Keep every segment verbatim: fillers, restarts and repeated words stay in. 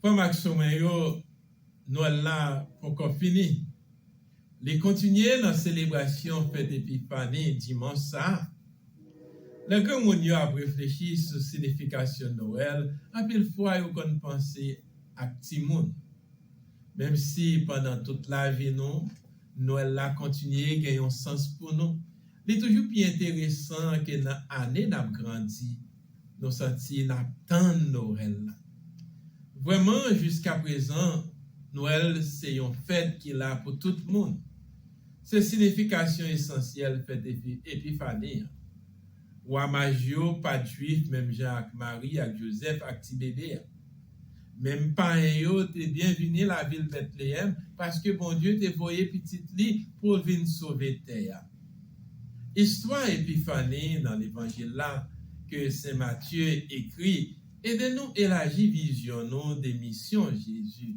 Frè m ak sè mwen yo, Nwèl la poko fini. Li kontinye nan selebrasyon fèt Epifani dimanch sa a. Lè granmoun yo ap reflechi sou siyifikasyon Nwèl, anpil fwa yo konn panse ak timoun. Menm si pandan tout lavi nou, Nwèl la kontinye gen yon sans pou nou, li toujou pi enteresan ke nan ane n ap grandi. Nou santi n ap tann Nwèl la. Vrèman, jiskaprezan, Nwèl se yon fèt ki la pou tout moun. Se siyifikasyon esansyèl fèt Epi- Epifani an. Wa maj yo pa t Jwif menm jan ak Mari ak Jozèf ak ti bebe a. Menm payen yo te byen vini lavil Betleyèm paske Bondye te voye pitit li pou l vin sove tè a. Istwa Epifani nan Levanjil la ke Sen Matye ekri ede nou elaji vizyon nou de misyon Jezi.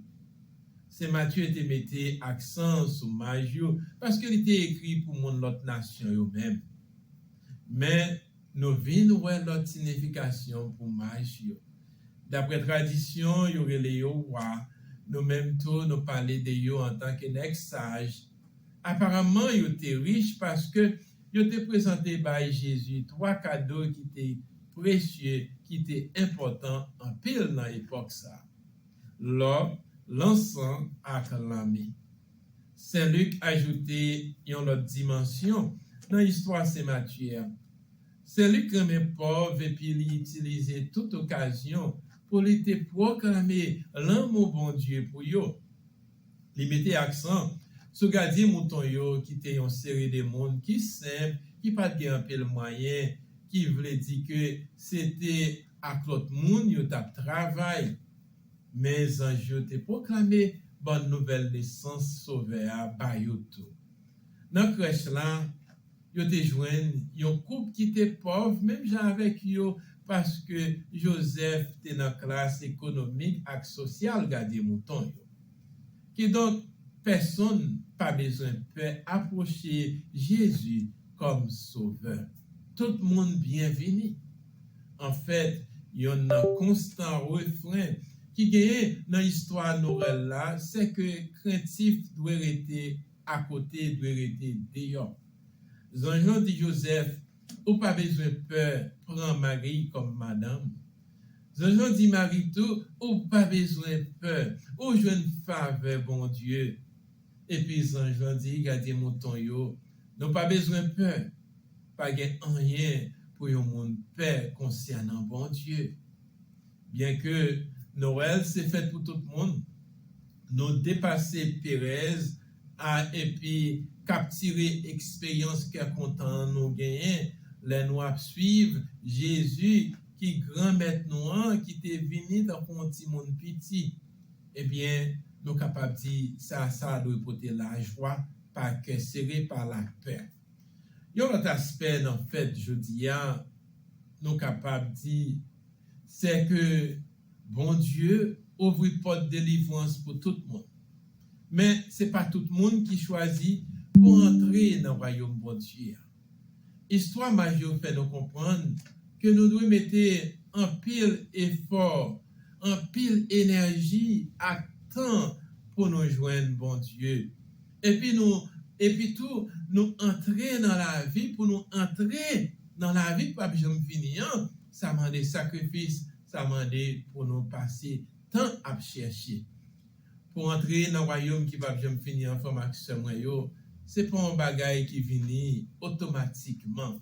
Sen Matye te mete aksan sou maj yo paske li te ekri pou moun lòt nasyon yo menm. Men, nou vin wè lòt siyifikasyon pou maj yo. Daprè tradisyon, yo rele yo wa. Nou menm tou, nou pale de yo antanke nèg saj. Aparaman, yo te rich paske yo te prezante bay Jezi twa kado ki te presye, ki te enpòtan anpil nan epòk sa a: lò, lansan ak lanmen. Sen Lik ajoute yon lòt dimansyon nan istwa Sen Matye a. Sen Lik renmen pòv epi li itilize tout okazyon pou li te pwoklame lanmou Bondye pou yo. Li mete aksan sou gadyen mouton yo ki te yon seri de moun ki senp, ki pa t gen anpil mwayen, ki vle di ke se te ak lòt moun yo t ap travay. Men zanj yo te pwoklame bòn nouvèl nesans Sovè a ba yo tou. Nan krèch la, yo te jwenn yon koup ki te pòv menm jan avèk yo, paske Jozèf te nan klas ekonomik ak sosyal gadyen mouton yo. Kidonk, pèsonn pa bezwen pè apwoche Jezi kòm Sovè. Tout moun byenvini. Anfèt, yonn nan konstan refren ki genyen nan istwa Nwèl la, se ke krentif dwe rete akote, dwe rete deyò. Zanj lan di Jozèf, ou pa bezwen pè pran Mari kòm madanm. Zanj lan di Mari tou, ou pa bezwen pè, ou jwenn favè Bondye. Epi zanj lan di gadyen mouton yo, nou pa bezwen pè, pa gen anyen pou yon moun pè konsènan Bondye. Byenke Nwèl se fèt pou tout moun, nou depase perèz a epi kaptire eksperyans kè kontan an nou genyen lè nou ap swiv Jezi ki Granmèt nou an ki te vini tankou yon timoun piti. Ebyen, nou kapab di sa, sa dwe pote lajwa pa kè sere, pa lapè. Yon lòt aspè nan fèt jodi a, nou kapab di, se ke Bondye ouvri pòt delivrans pou tout moun. Men, se pa tout moun ki chwazi pou antre nan wayòm Bondye a. Istwa maj yo fè nou konprann ke nou dwe mete anpil efò, anpil enèji ak tan pou nou jwenn Bondye. Epi nou, epi tou, nou antre nan lavi, pou nou antre nan lavi k p ap janm fini an, sa mande sakrifis, sa mande pou nou pase tan ap chèche. Pou antre nan wayòm ki p ap janm fini an, frè m ak sè mwen yo, se pa yon bagay ki vini otomatikman.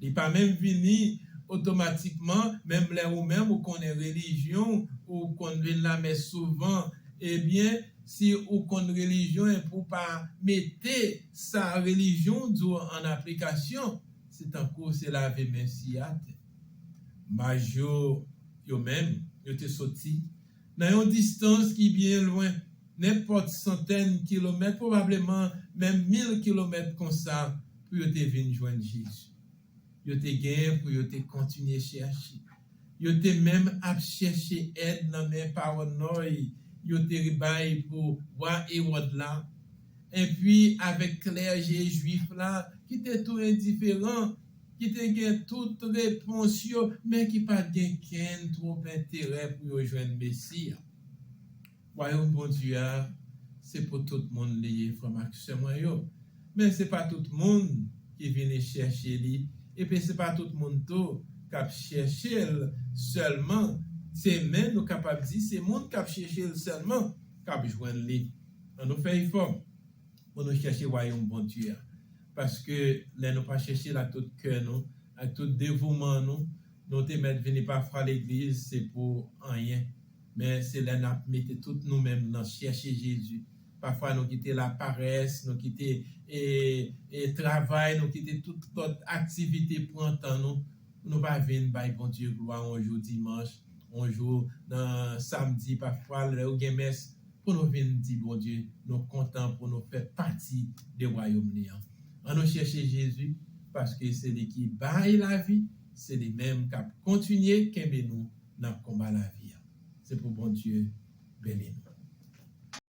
Li pa menm vini otomatikman, menm lè ou menm ou konnen relijyon, ou konn vin lamès souvan, ebyen, si ou konn relijyon epi ou pa mete sa relijyon w di w an aplikasyon, se tankou se lave men siyate. Maj yo, yo menm, yo te soti nan yon distans ki byen lwen, nenpòt santèn kilomèt, pwobableman menm mil kilomèt konsa, pou yo te vin jwenn Jezi. Yo te gen pou yo te kontinye chèche. Yo te menm ap chèche èd nan men pawònòy yo te bay pou wa Ewòd la, epi avèk klèje jwif la ki te tou endiferan, ki te gen tout repons yo, men ki pa t gen kenn twòp enterè pou yo jwenn Mesi a. Wayòm Bondye a, se pou tout moun li ye, frè m ak sè mwen yo. Men se pa tout moun ki vini chèche li, epi se pa tout moun tou k ap chèche l sèlman. Se men nou kapab di se moun k ap chèche l sèlman k ap jwenn li. Ann nou fè efò pou nou chèche wayòm Bondye a. Paske lè nou pa chèche l ak tout kè nou, ak tout devouman nou, nou te mèt vini pafwa legliz se pou anyen. Men se lè n ap mete tout nou menm nan chèche Jezi. Pafwa nou kite laparès, nou kite e, e travay, nou kite tout lòt aktivite pran tan nou, pou nou pa vin bay Bondye glwa yon jou dimanch, yon jou nan samdi, pafwa lè yo gen mès, pou nou vin di Bondye nou kontan pou nou fè pati de wayòm li an. Ann nou chèche Jezi, paske se li ki bay lavi, se li menm k ap kontinye kenbe nou nan konba lavi a. Se pou Bondye beni nou.